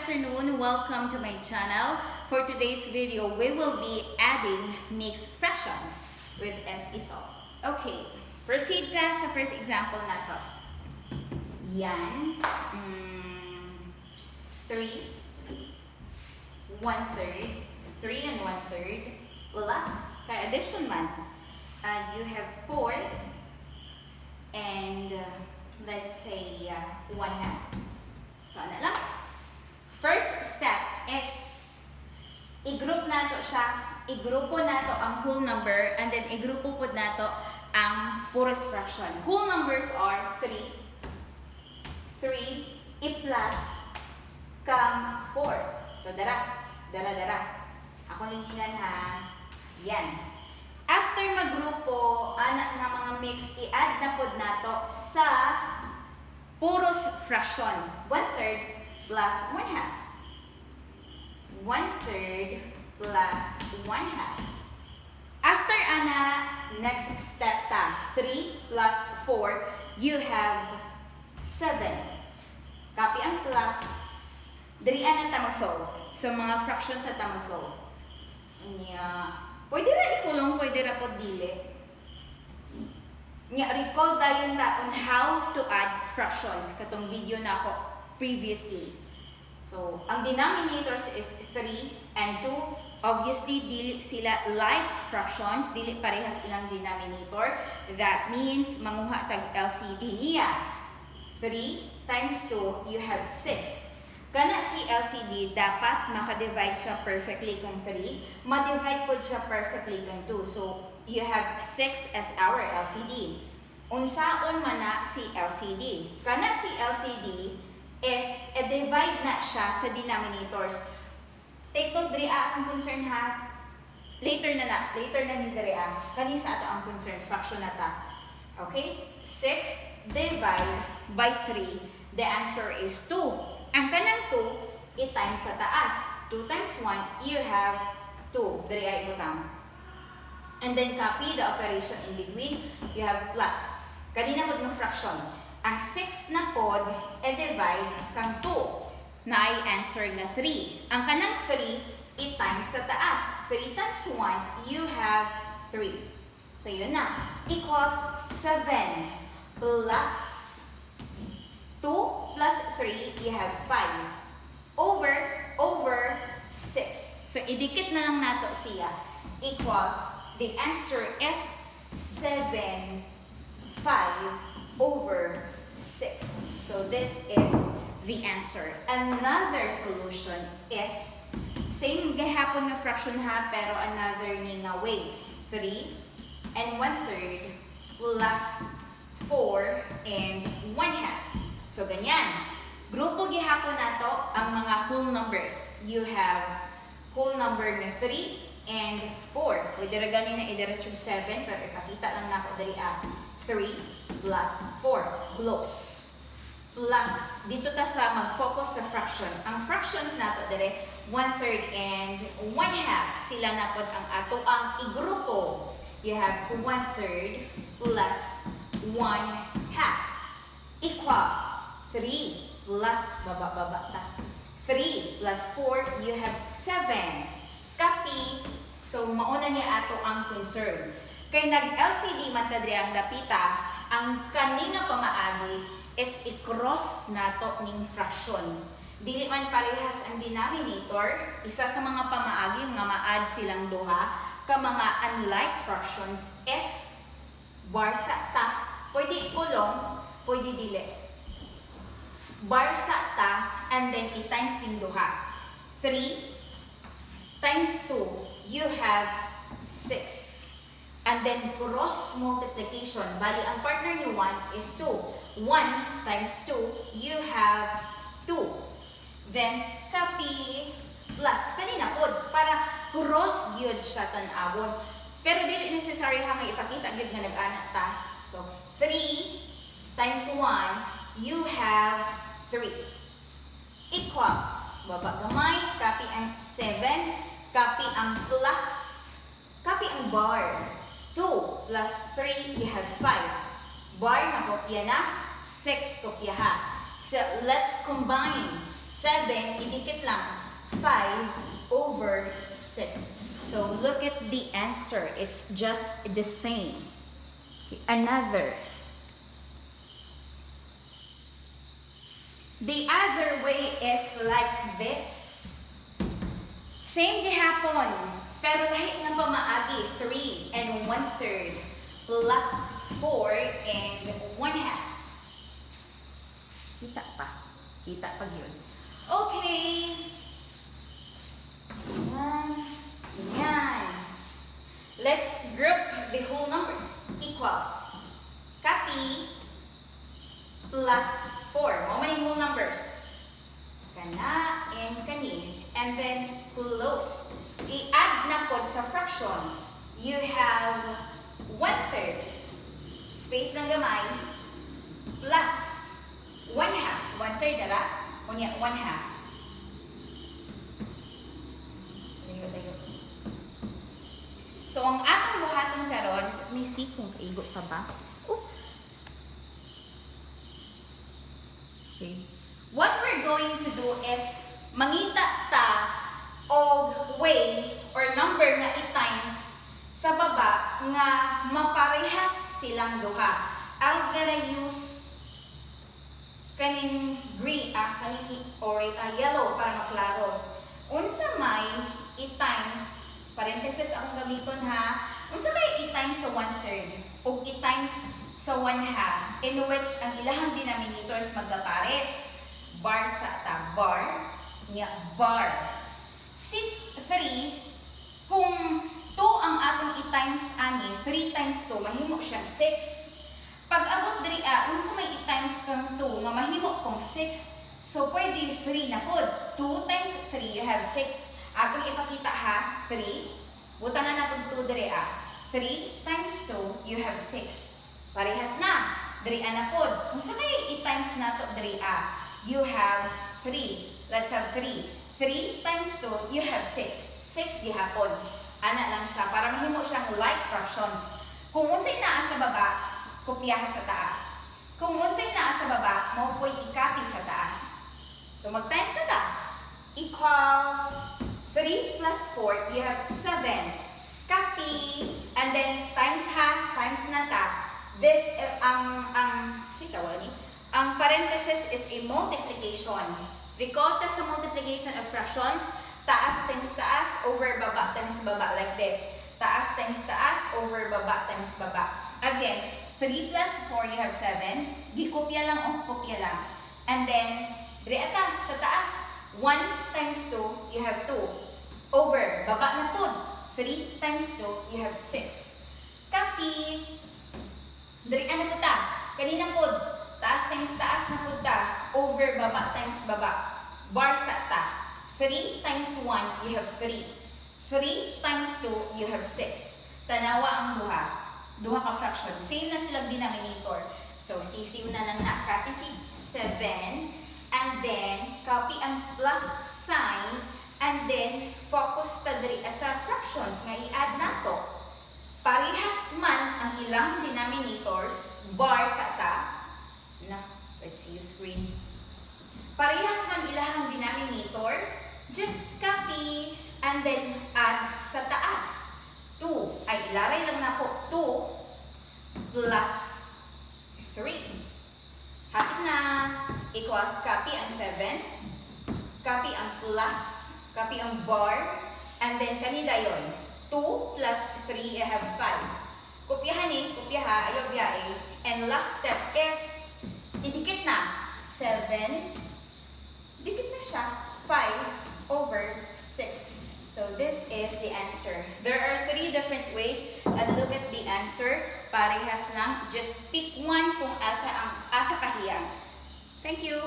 Afternoon. Welcome to my channel. For today's video, we will be adding mixed fractions with S ito. Okay, proceed ta sa first example nato. Yan. 3, 1/3, 3 and 1/3, plus, kay addition man, you have 4 and let's say 1/2. So, ano lang? First step is i-group nato siya, igrupo nato ang whole number and then igrupo pod nato ang puros fraction. Whole numbers are 3, 3, i-plus kang 4. So, dara, dara, dara. Ako hinginan ha. Yan. After magrupo, ana nga mga mix, i-add na pod nato sa puros fraction. 1/3 plus 1/2. 1/3 plus 1/2. After ana, next step ta. 3 plus 4, you have 7. Copy ang plus. Diri na ta mag-solve. Sa mga fractions na ta mag-solve. Nya, pwede ra ikulong, pwede ra pod dili. Nya, recall dayon ta on how to add fractions katong video na ako previously. So, ang denominators is 3 and 2. Obviously, dili sila like fractions, dili parehas ilang denominator. That means, manguha tag LCD niya. 3 times 2, you have 6. Kana si LCD, dapat maka-divide siya perfectly kung 3. Ma-divide po siya perfectly kung 2. So, you have 6 as our LCD. Unsaon man na si LCD? Kana si LCD is i-divide na siya sa denominators. Take note diri ah, akong concern ha. Later na na, later na ni diri ah. Kani sa ato ang concern, fraction na ta. Okay? 6 divide by 3, the answer is 2. Ang kanang 2, i-times sa taas. 2 times 1, you have 2. Diri ay ibutang. And then copy the operation in between, you have plus. Kanina pod nga fraction. Ang 6 na pod, i-divide kang 2 na ay answer nga 3. Ang kanang 3, i-times sa taas. 3 times 1, you have 3. So yun na. Equals 7 plus 2 plus 3, you have 5. Over 6. So idikit na lang nato siya. Equals, the answer is 7, 5 over 6. So this is the answer. Another solution is, same gihapon nga fraction ha, pero another ni nga way. 3 and 1/3 plus 4 and 1/2. So ganyan. Grupo gihapon nato ang mga whole numbers. You have whole number na 3 and 4. Pwede ra gani na idiretso 7, pero ipakita lang nako diri ah. 3 plus 4. Close. Plus, dito ta sa mag-focus sa fraction. Ang fractions nato dire, 1/3 and 1/2. Sila na pod ang ato ang igrupo. You have 1/3 plus 1/2 equals 3 plus, baba baba ta. 3 plus 4, you have 7. Copy. So, mauna niya ato ang concern. Kay nag-LCD man ta diri ang dapita, ang kani nga pamaagi is i-cross nato ning fraction. Dili man parehas ang denominator, isa sa mga pamaagi nga ma-add silang duha ka mga unlike fractions is barsa ta. Pwede ikulong, pwede dili. Barsa ta and then i-times ning duha. 3 times 2, you have 6. And then cross multiplication. Bali, ang partner ni 1 is 2. 1 times 2, you have 2. Then, copy plus. Kanina pod, para cross gyud siya tan-awon. Pero dili necessary ha nga ipakita gyud nga nag-ana ta. So, 3 times 1, you have 3. Equals, baba gamay, copy ang 7, copy ang plus, copy ang bar. 2 plus 3, you have 5. Bar na kopya na, 6 kopya ha. So, let's combine. 6 7, idikit lang, 5 over 6. So, look at the answer. It's just the same. Another. The other way is like this. Same gihapon, pero lahi nga pamaagi, 3 and 1/3 plus 4 and 1/2. Kita pa. Kita pa yun. Okay. Yan. Yan. Let's group the whole numbers. Equals. Copy. Plus 4. How many whole numbers? Kana and kani. And then close. I-add na pod sa fractions. You have 1/3. Space ng gamay. Plus 1/2. 1/3, diba? Unya, 1/2. Layo, layo. So, ang atong buhaton karon, let me see kung kaigo pa ba. Oops. Okay. What we're going to do is mangita ta og way or number nga i-times sa baba nga maparehas silang duha. I'm gonna use kaning green, kaning or yellow para maklaro. Unsa may i-times, parenthesis akong gamiton ha, unsa may i-times sa 1/3 o i-times sa 1/2 in which ang ilahang denominators magkapares. Bar sa ta, bar, nya bar. Si 3, kung 2 ang atong i-times ani, 3 times 2, mahimo siya 6. Pag abot diri unsa may i-times kang 2 nga mahimo kong 6, so pwede 3 na pod. 2 times 3, you have 6. Atong ipakita ha, 3. Butangan natin 2 diri 3 times 2, you have 6. Parehas na. Diri na pod. Unsa kay i-times nato diri? You have 3. Let's have 3. 3 times 2, you have 6. 6 gihapon. Ana lang siya para mahimo siyang like fractions. Kung unsay naa sa baba, kopyaha sa taas. Kung unsay naa sa baba, mao po'y i-copy sa taas. So mag-times na ta. Equals 3 plus 4, you have 7. Copy, and then times ha, times na ta. This, ang, sige tawag ni? Ang parenthesis is a multiplication. Recall ta sa multiplication of fractions, taas times taas over baba times baba, like this. Taas times taas over baba times baba. Again, 3 plus 4, you have 7. Gikopya lang o kopya lang. And then, diri ata, sa taas, 1 times 2, you have 2. Over, baba na pud. 3 times 2, you have 6. Copy. Diri ano po ta? Kanina pud, taas times taas na pud ta. Over baba times baba. Bar sa ta. 3 times 1, you have 3. 3 times 2, you have 6. Tanawa ang duha. Duha ka fraction. Same na silang denominator. So, sisiw na lang na. Copy si 7. And then, copy ang plus sign. And then, focus ta diri sa fractions nga i-add nato. Parehas man ang ilang denominators, bar sa ta. Na, let's see the screen. Parehas man ilahang denominator, just copy and then add sa taas. 2, ay ilaray lang nako 2 plus 3. Hapit na, equals copy ang 7, copy ang plus, copy ang bar, and then kanida yon 2 plus 3, I have 5. Kopyahan eh, kopyaha, ayaw biyahe. And last step is, idikit na, 7, dikit na siya, 5 over 6. So this is the answer. There are 3 different ways, and look at the answer. Parehas lang. Just pick one kung asa ang asa kahiyang. Thank you.